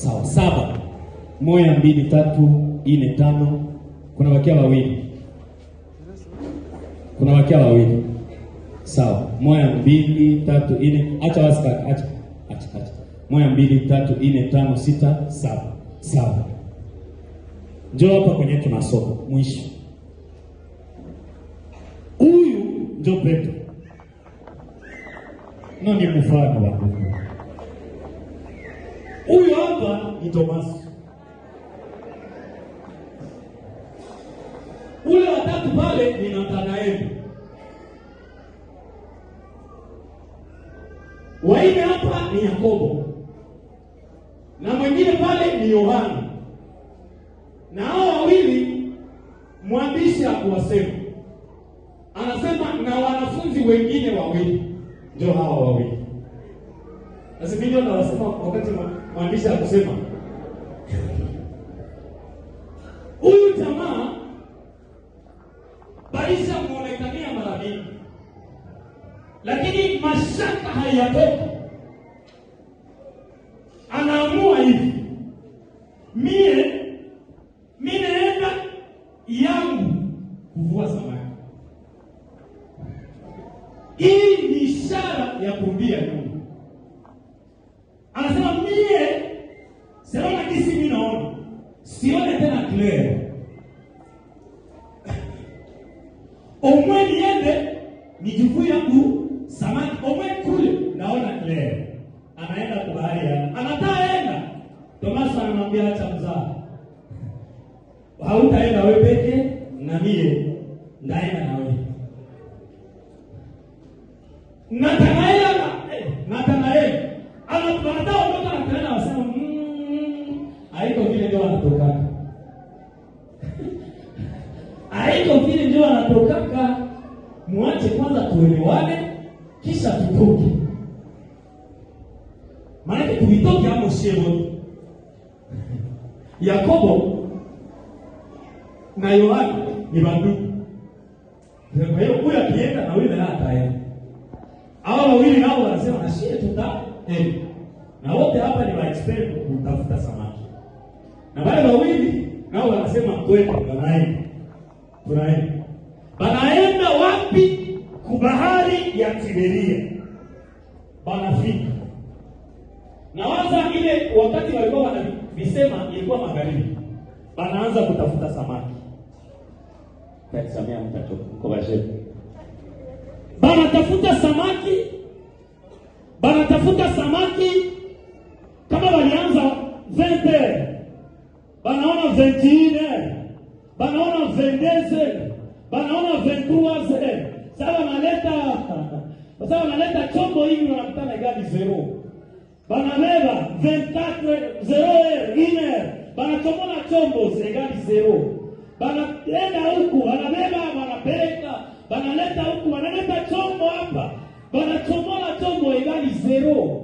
Sawa, saba. Moja, mbili, tatu, nne, tano. Kuna bakia wawili. Kuna bakia wawili. Sawa. Moja, mbili, tatu, nne. Acha wasi kaka, acha. Acha, acha. Moja, mbili, tatu, nne, tano, sita, saba. Sawa. Njoo hapa kwenye tunasoma mwisho. Huyu ndio Petro. No, ni mfano wa ndugu. Huyu hapa ni Tomaso. Ule watatu pale ni Nathanaeli. Waine hapa ni Yakobo. Na mwingine pale ni Yohana. Na hao wawili mwandishi hakuwasema. Anasema na wanafunzi wengine wawili. Ndio hawa wawili. Sasa mimi ndio nawasema wakati mwandishi hakusema. Huyu jamaa balisha muonekania mara mingi, lakini mashaka hayatoki. Anaamua hivi, mie naenda yangu kuvua samaki. Hii ni ishara ya kurudia nyuma. Anasema mie siona gisi mimi naona, sione tena clear. Omwe niende nijivue yangu samaki, omwe kule naona clear. Anaenda kwa bahari ya anataenda. Tomaso anamwambia acha mzaa, hautaenda wewe peke na mie ndaenda na wewe. Nathanaeli anataka ondoka, Nathanaeli anasema haiko vile ndio wanatokaka. Haiko vile ndio wanatokaka. Muache kwanza tuelewane kisha tutoke. Maana tulitoke hapo sie wote. Yakobo na Yohana ni bandugu. Kwa hiyo huyu akienda na huyu naye ataenda. Hawa wawili nao wanasema na sie tutaenda. Na wote hapa ni wa expert kutafuta samaki. Na wale wawili nao wanasema twende, wanaenda. Tunaenda. Banaenda wapi? Kubahari ya Tiberia. Banafika. Na waza ile wakati walikuwa wanavisema ilikuwa magharibi. Banaanza kutafuta samaki. Tasamia mtachoka mko bashe. Banatafuta samaki. Banatafuta samaki kama walianza 20h. Banaona 21h. Banaona 22h. Banaona 23h. Sasa wanaleta chombo hivi wanakutana gari zero. Banabeba 24 0h 1h. Banachomona chombo égale zéro. Banaenda huku wanabeba, wanapeleka, banaleta huku, wanaleta chombo hapa, banachomola chombo égale zéro.